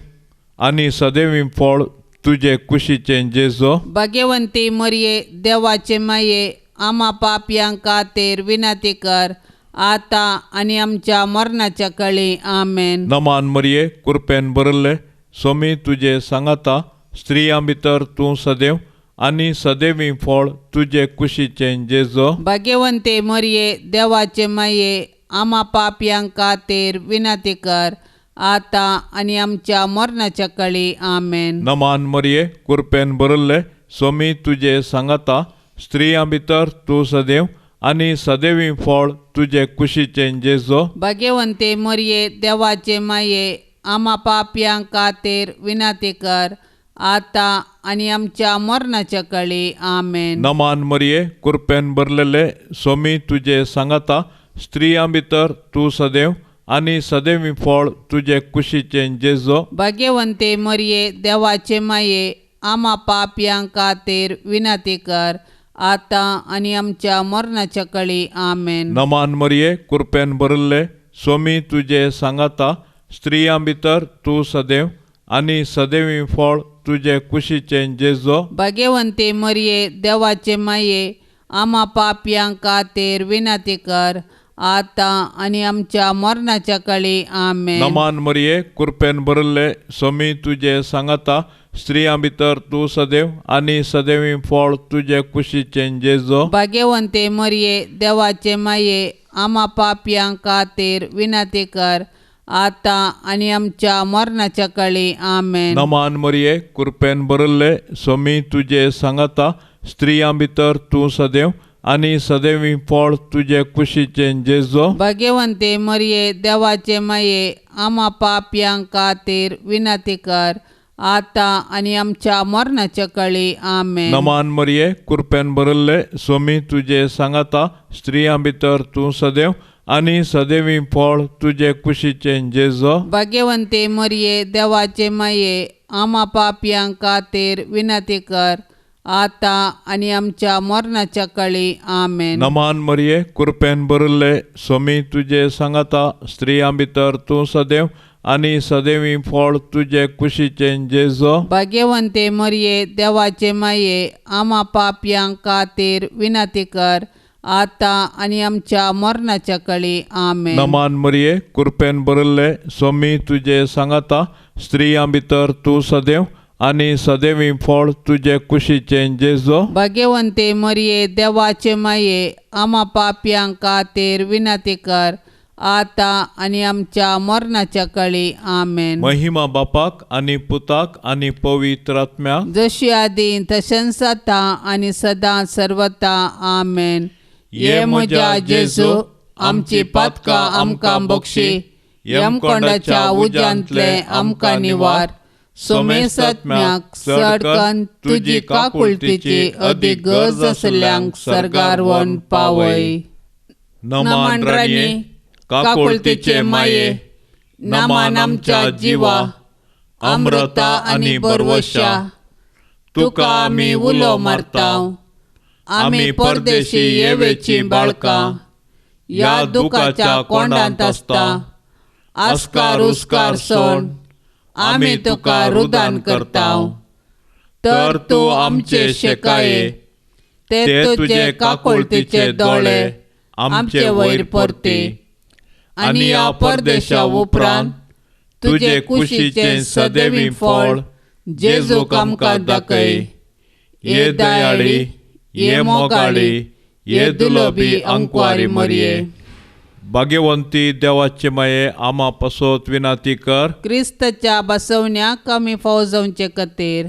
आनी सदैवी फळ तुजे कुशीचें जेजो. भाग्यवंती मरिये, देवाचे माये, आमा पापयां खातीर विनंती कर, आतां आनी आमच्या मरणाच्या कळी. आमेन. नमान मरिये, कृपेन भरले, स्वामी तुजे सांगाता, स्त्रियां भितर तूं सदैव आनी सदैवी फळ तुजे कुशीचें जेजो. भाग्यवंते मरिये, देवाचे माये, आमा पापयां खातीर विनंती कर, आतां आनी आमच्या मरणाच्या कळी. आमेन. नमान मरिये, कृपेन भरले, स्वामी तुजे सांगाता, स्त्रियां भितर तूं सदैव आनी सदैवी फळ तुजे कुशीचें जेजो. भाग्यवंते मरिये, देवाचे माये, आमा पापयां खातीर विनंती कर, आतां आनी आमच्या मरणाच्या कळी. आमेन. नमान मरिये, कृपेन भरलेले, स्वामी तुजे सांगाता, स्त्रियां भितर तूं सदैव आनी सदैवी फळ तुजे कुशीचें जेजो. भाग्यवंते मरिये, देवाचे माये, आमा पापयां खातीर विनंती कर, आतां आनी आमच्या मरणाच्या कळी. आमेन. नमान मरिये, कृपेन भरले, स्वामी तुजे सांगाता, स्त्रियां भितर तूं सदैव आनी सदैवी फळ तुजे कुशीचें जेजो. भाग्यवंते मरिये, देवाचे माये, आमा पापयां खातीर विनंती कर, आतां आनी आमच्या मरणाच्या कळी. आमेन. नमान मरिये, कृपेन भरले, स्वामी तुजे सांगाता, स्त्रियां भितर तूं सदैव आनी सदैवी फळ तुजे कुशीचें जेजो. भाग्यवंते मरिये, देवाचे माये, आमा पापयां खातीर विनंती कर, आतां आनी आमच्या मरणाच्या कळी. आमेन. नमान मरिये, कृपेन भरले, स्वामी तुजे सांगाता, स्त्रियां भितर तूं सदैव आनी सदैवी फळ तुजे कुशीचें जेजो. भाग्यवंते मरिये, देवाचे माये, आमा पापयां खातीर विनंती कर, आतां आनी आमच्या मरणाच्या कळी. आमेन. नमान मरिये, कृपेन भरले, स्वामी तुजे सांगाता, स्त्रियां भितर तूं सदैव आनी सदैवी फळ तुजे कुशीचें जेजो. भाग्यवंते मरिये, देवाचे माये, आमा पापयां खातीर विनंती कर, आतां आनी आमच्या मरणाच्या कळी. आमेन. नमान मरिये, कृपेन भरले, स्वामी तुजे सांगाता, स्त्रियां भितर तूं सदैव आनी सदैवी फळ तुजे कुशीचें जेजो. भाग्यवंते मरिये, देवाचे माये, आमा पापयां खातीर विनंती कर, आतां आनी आमच्या मरणाच्या कळी. आमेन. नमान मरिये, कृपेन भरले, स्वामी तुजे सांगाता, स्त्रियां भितर तूं सदैव आनी सदैवी फळ तुजे कुशीचें जेजो. भाग्यवंते मरिये, देवाचे माये, आमा पापयां खातीर विनंती कर, आतां आनी आमच्या मरणाच्या कळी. आमेन. महिमा बापाक आनी पुताक आनी पवित्र आत्म्याक, जशी आदी तशेंच आतां आनी सदां सर्वता. आमेन. ये म्हज्या जेजू, आमची पातकां आमकां बक्षी, यमकोंडाच्या उज्यांतले आमकां निवार, सोमेसात्म्याक सडकन तुजी काकुळतीची अदीक गरज आसल्यांक सर्गार व्हरून पावय. नमान राणये, काकुळतीचे माये, नमान आमच्या जिवा, अमृता आनी बरवशा, तुका आमी उलो मारता. आमी परदेशी येवेची बाळकां, ह्या दुखाच्या कोंडांत आसता, आस्कार उस्कार सोड आमी तुका रुदान करता. तर तूं आमचे शेकाये, ते तुजे काकुळतीचे दोळे आमचे वयर परते, आनी ह्या परदेशा उपरांत तुजे कुशीचें सदैवी फळ जेजूक आमकां दाखय. ये दयाळी, ये मोगाळी, ये दुलबी अंकवारी मरिये, भाग्यवंती देवाचे माये, आमा पासत विनंती कर. क्रिस्ताच्या बसवण्याक आमी फौजवचे खातीर.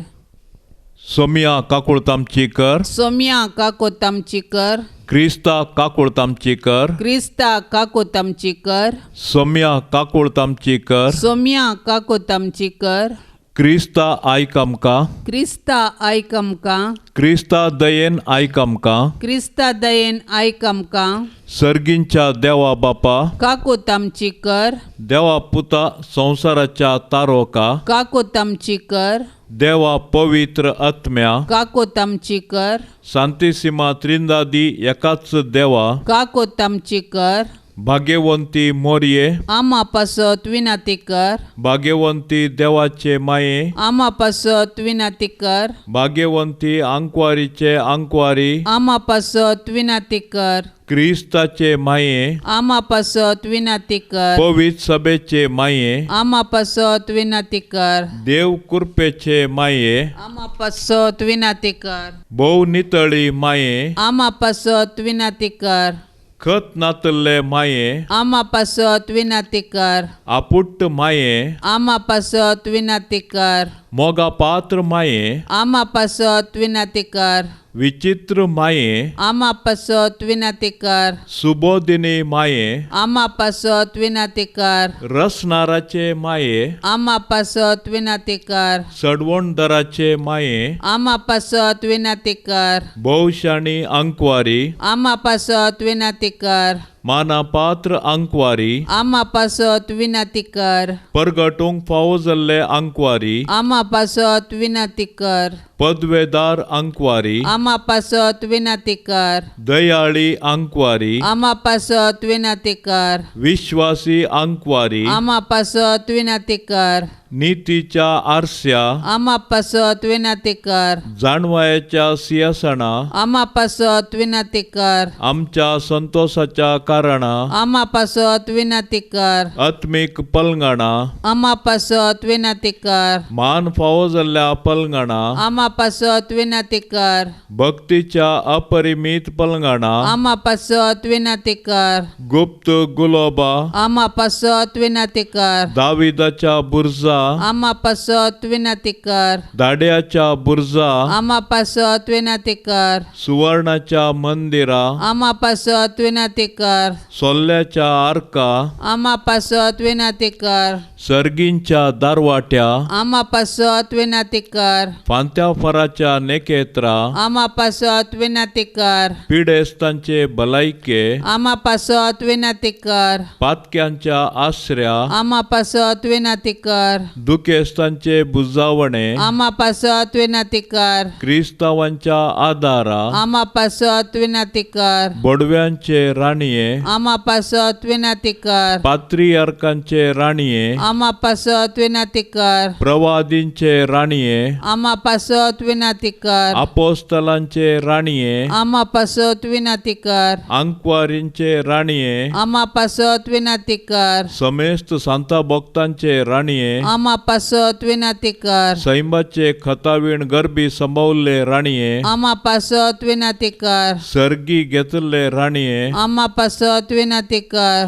सोमिया काकुळत आमची कर. सोमिया काकुळत आमची कर. क्रिस्ता काकुळत आमची कर. क्रिस्ता काकुळत आमची कर. सोमिया काकुळत आमची कर. सोमिया काकुळत आमची कर. क्रिस्ता आयक आमकां. क्रिस्ता आयक आमकां. क्रिस्ता दयेन आयक आमकां. क्रिस्ता दयेन आयक आमकां. सर्गींच्या देवा बापा, काकुळत आमची कर. देवा पुता संवसाराच्या तारोका, काकुळत आमची कर. देवा पवित्र आत्म्या, काकुळत आमची कर. सांतिसिमा त्रिंदादी एकाच देवा, काकुळत आमची कर. भाग्यवंती मोरये, आमा पासत विनंती कर। भाग्यवंती देवाचे माये, आमा पासत विनंती कर। भाग्यवंती आंकवारीचे आंकवारी, आमा पासत विनंती कर। क्रिस्ताचे माये, आमा पासत विनंती कर। पवित्र सभेचे माये, आमा पासत विनंती कर। देव कृपेचे माये, आमा पासत विनंती कर। भोव नितळी माये, आमा पासत विनंती कर। खत नातल्ले माये, आमा पासत विनंती कर। आपुट्ट माये, आमा पासत विनंती कर। मोगा पात्र माये, आमा पासत विनंती कर। विचित्र माये, आमा पासत विनंती कर। सुबोधिनी माये, आमा पासत विनंती कर। रसनाराचे माये, आमा पासत विनंती कर। सडवणदराचे माये, आमा पासत विनंती कर। भोवशाणी अंकवारी, आमा पासत विनंती कर। मानापात्र अंकवारी, आमा पासत विनंती कर। परगटूंक फावो जाल्ले अंकवारी, आमा पासत विनंती कर। पदवेदार अंकवारी, आमा पासत विनंती कर। दयाळी अंकवारी, आमा पासत विनंती कर। विश्वासी अंकवारी, आमा पासत विनंती कर। नितीच्या आरस्या, आमा पासत विनंती कर। जाणवायेच्या सिंहासना, आमा पासत विनंती कर। आमच्या संतोषाच्या कारणा, आमा पासत विनंती कर। आत्मीक पलंगणा, आमा पासत विनंती कर। मान फावो जाल्ल्या पलंगणा, आमा पासत विनंती कर। भक्तीच्या अपरिमीत पलंगणा, आमा पासत विनंती कर। गुप्त गुलोबा, आमा पासत विनंती कर। दाविदाच्या बुर्जा, आमा पासत विनंती कर। दाड्याच्या बुर्जा, आमा पासत विनंती कर। सुवर्णाच्या मंदिरा, आमा पासत विनंती कर। सोल्ल्याच्या आर्का, आमा पासत विनंती कर। सर्गींच्या दारवाट्या, आमा पासत विनंती कर। फांत्याफराच्या नेकेत्रा, आमा पासत विनंती कर। पिडेस्तांचे भलायके, आमा पासत विनंती कर। पातक्यांच्या आसऱ्या, आमा पासत विनंती कर। दुखेस्तांचे बुजावणे, आमा पासत विनंती कर। क्रिस्तावांच्या आदारा, आमा पासत विनंती कर। बडव्यांचे राणये, आमा पासत विनंती कर। पात्रियार्कांचे राणये, आमा पासत विनंती कर। प्रवादींचे राणये, आमा पासत विनंती कर। आपोस्तलांचे राणये, आमा पासत विनंती कर। अंकवारींचे राणये, आमा पासत विनंती कर। समेस्त सांता भक्तांचे राणये, आमा पासत विनंती कर। सैंबाचे खतावीण गरबी संभवल्ले राणये, आमा पासत विनंती कर। सर्गी घेतल्ले राणये, आमा पासत विनंती कर।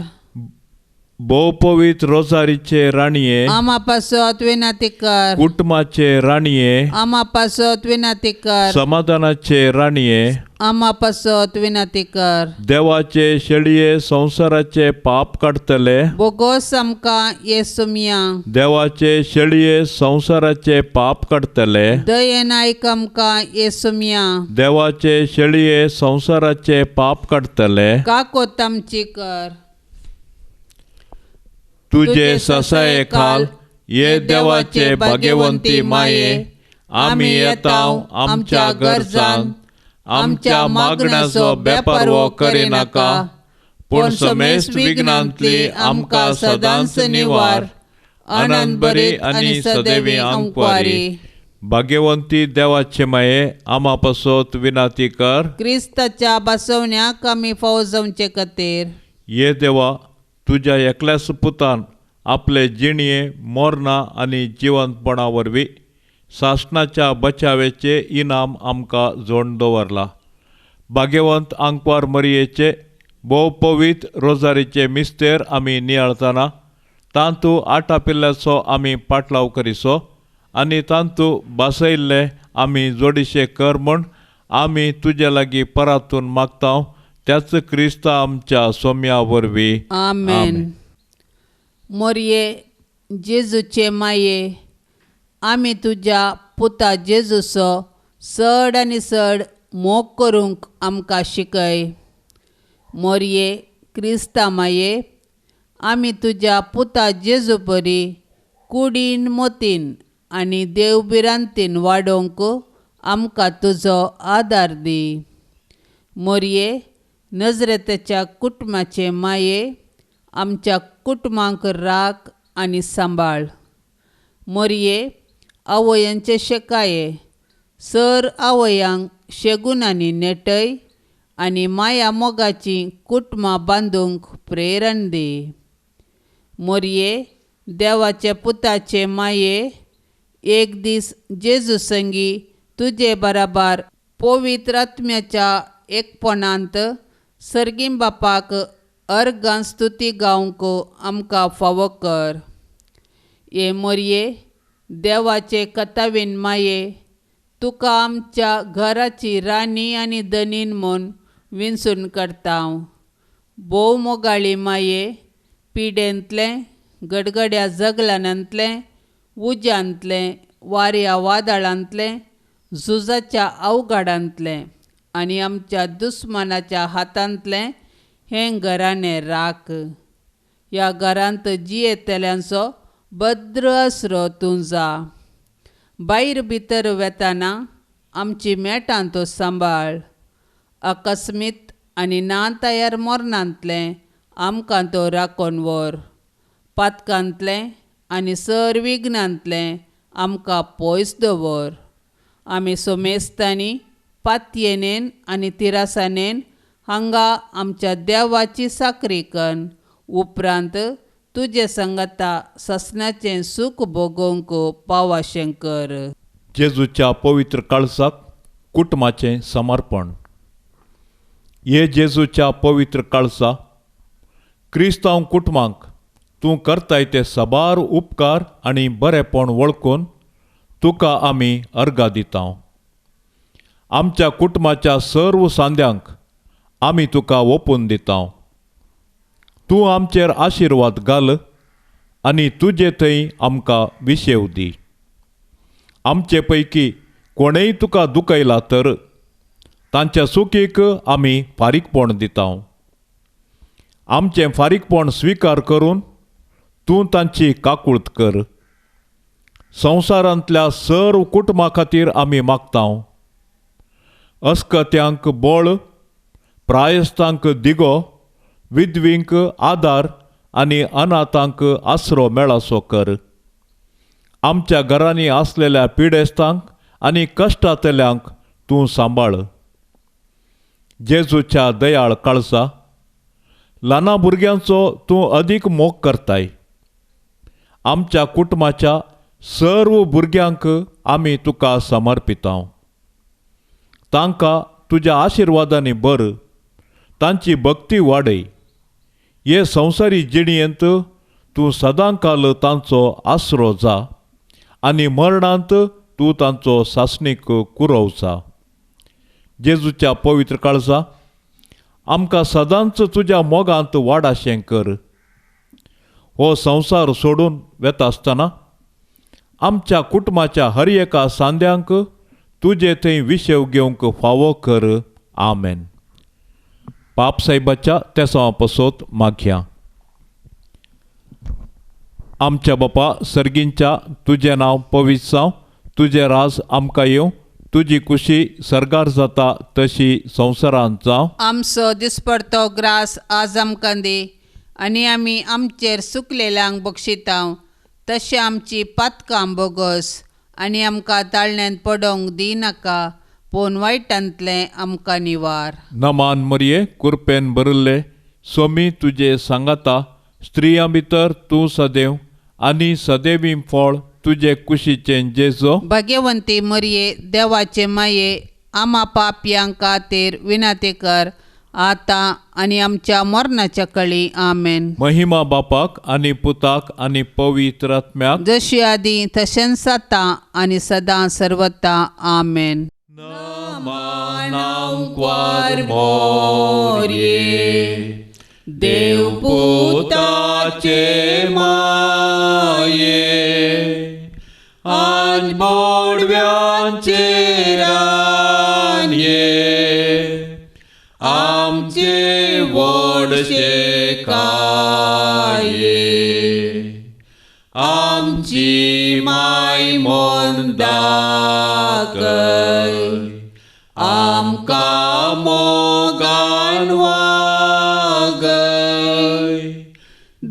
भोव पवित्र रोजारीचे राणये, आमा पासत विनंती कर। कुटुंबाचे राणये, आमा पासत विनंती कर। समाधानाचे राणये, आमा पासत विनंती कर। देवाचे शेळये संवसाराचे पाप काडटले, बोगोस आमकां येसुमिया। देवाचे शेळये संवसाराचे पाप काडटले, दयेन आयक आमकां येसुमिया। देवाचे शेळये संवसाराचे पाप काडटले, काकोत आमची कर। तुझे ससाये खाल ये देवाचे भाग्यवंती माये, आमी येता आमच्या गरजान, आमच्या मागण्याचो बेपर्वो करिनाका, पूण समेस्त विघ्नांतली आमकां सदांच निवार। आनंद बरी आनी सदैवी आंकवारी। भाग्यवंती देवाचे माये, आमा पासत विनंती कर। क्रिस्ताच्या बसवण्याक आमी फावो जावचे खातीर। ये देवा, तुज्या एकल्याच पुतान आपले जिणये मोरना आनी जिवंतपणा वरवीं सासणाच्या बचावेचे इनाम आमकां जोड दवरला। भाग्यवंत आंकवार मरयेचे भोव पवित्र रोजारीचे मिस्तेर आमी नियाळतना तांतू आटापिल्ल्याचो आमी पाटलाव करिसो आनी तांतू बासयल्ले आमी जोडीशे कर म्हूण आमी तुजे लागीं परातून मागता, त्याच क्रिस्ता आमच्या सोम्या वरवीं। आमेन। मोरये जेजूचे माये, आमी तुज्या पुता जेजूचो चड आनी चड मोग करूंक आमकां शिकय। मोरये क्रिस्ता माये, आमी तुज्या पुता जेजू परी कुडीन मोतीन आनी देव भिरांतीन वाडोवंक आमकां तुजो आदार दी। मोरये नजरेताच्या कुटुंबाचे माये, आमच्या कुटुंबांक राख आनी सांबाळ. मोरये, आवयांचे शेकाये, सर आवयांक शेगून आनी नेटय आनी माया मोगाची कुटुंबां बांदूंक प्रेरण दी. मोरये, देवाच्या पुताचे माये, एक दीस जेजू संगी तुजे बराबर पवित्र आत्म्याच्या एकपणांत सर्गीं बापाक अर्गां स्तुती गावंक आमकां फावो कर. हे मोरये, देवाचे कथावीन माये, तुका आमच्या घराची राणी आनी धनीन म्हूण विंचून करता. भोव मोगाळी माये, पिडेंतलें, गडगड्या जगलानांतलें, उज्यांतलें, वाऱ्या वादळांतलें, झुजाच्या अवघडांतलें आनी आमच्या दुस्मानाच्या हातांतलें हें घराणें राख. ह्या घरांत जियेतल्यांचो भद्र आसरो तूं जा. भायर भितर वेताना आमची मेटां तो सांबाळ. अकस्मीत आनी ना तयार मरणांतलें आमकां तो राखून व्हर. पातकांतलें आनी सर विघ्नांतलें आमकां पयस दवर. आमी सोमेस्तांनी पातयेनेन आनी तिरासानेन हांगा आमच्या देवाची साकरी कन्न उपरांत तुजे संगता ससनाचें सूख भोगोवंक पावाशें कर. जेजूच्या पवित्र काळजाक कुटुंबाचें समर्पण. हे जेजूच्या पवित्र काळजा, क्रिस्तांव कुटुंबांक तूं करताय ते साबार उपकार आनी बरेपण वळखून तुका आमी अर्गां दिता. आमच्या कुटुंबाच्या सर्व सांद्यांक आमी तुका ओपून दिता. तूं आमचेर आशिर्वाद घाल आनी तुजे थंय आमकां विशेव दी. आमचे पैकी कोणेय तुका दुखयला तर तांच्या चुकीक आमी फारीकपण दिता. आमचें फारीकपण स्विकार करून तूं तांची काकूळत कर. संवसारांतल्या सर्व कुटुंबा खातीर आमी मागता. अस्कत्यांक बळ, प्रायस्तांक दिगो, विधवींक आदार आनी अनाथांक आसरो मेळासो कर. आमच्या घरांनी आसलेल्या पिडेस्तांक आनी कश्टांतल्यांक तूं सांबाळ. जेजूच्या दयाळ काळजा, ल्हाना भुरग्यांचो तूं अदीक मोग करताय. आमच्या कुटुंबाच्या सर्व भुरग्यांक आमी तुका समर्पिता. तांकां तुज्या आशिर्वादांनी बर, तांची भक्ती वाडय. हे संवसारी जिणेंत तूं सदांकाल तांचो आसरो जा आनी मरणांत तूं तांचो सासणीक कुरव जा. जेजूच्या पवित्र काळजा, आमकां सदांच तुज्या मोगांत वाडाशें कर. हो संवसार सोडून वेता आसतना आमच्या कुटुंबाच्या हर एका सांद्यांक तुजे थंय विशेव घेवंक फावो कर. आमेन. पाप साहेबाच्या तेसांवा पसत मागया. आमच्या बापा सर्गींच्या, तुजें नांव पवित्र जावं, तुजें राज आमकां येवं, तुजी कुशी सर्गार जाता तशी संवसारांत जावं. आमचो दिसपडतो ग्रास आज आमकां दी आनी आमी आमचेर सुकलेल्यांक बक्षिता तशें आमची पातकां बोगस आनी आमकां ताळण्यांत पडोवंक दिनाका, पूण वायटांतलें आमकां निवार. नमान मरये, कुरपेन भरिल्ले, स्वामी तुजे सांगाता, स्त्रियां भितर तूं सदैव आनी सदैवी फळ तुजे कुशीचें जेजो. भाग्यवंती मरये, देवाचे माये, आमा पापयां खातीर विनंती कर आतां आनी आमच्या मरणाच्या कळी. आमेन. महिमा बापाक आनी पुताक आनी पवित्र आत्म्याक, जशी आदी तशेंच आतां आनी सदां सर्वता. आमेन. देवपुताचे माये आनी बोडव्यांचे रानये, आमचे व्हडशे काये, आमची माय म्हूण दाखय, आमकां मोगान वाडय.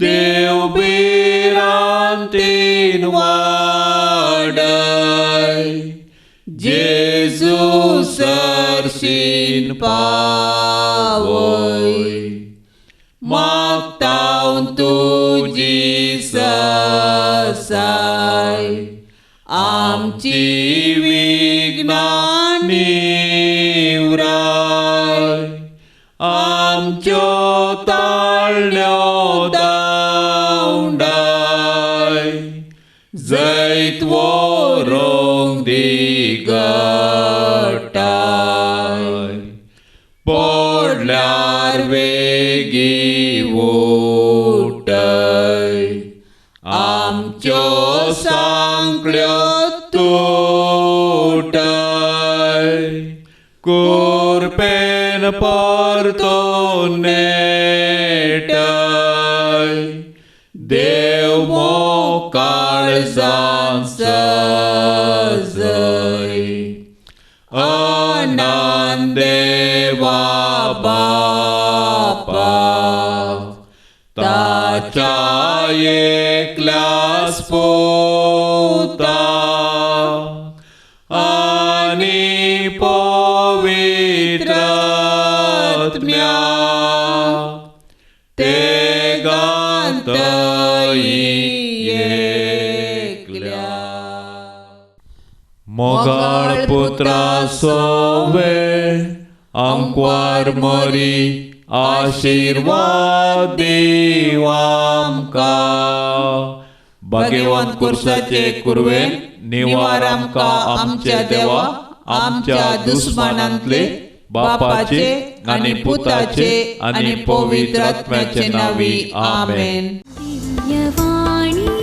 देव भिरांतीन वाडय, जेजू सरशीन पावय. मागतां तुजी ससाय, आमची विघ्नां निवराय, आमच्यो ताळ्यो धांवडाय, जैत व्हरूंक दी घटाय, पडल्यार वेगीं उठय, आमच्यो सांकळ्यो तुटय, कुरपेन परतून नेटय, देव मोकाळजान सजय, अनंत देवा बापा, ताच्या एकल्याच पुता आनी पवित्र आत्म्या ते गांतय एकल्या. मोगाळ पुत्रा सोवे आंकवार मरी आशिर्वाद दीव आमकां. भाग्यवंत कुर्साचे कुरवेन निवार आमकां आमच्या देवा, आमच्या दुस्मानांतले बापाचे आनी पुताचे आनी पवित्र आत्म्याचे नांवी. आमेन. दिव्यवाणी.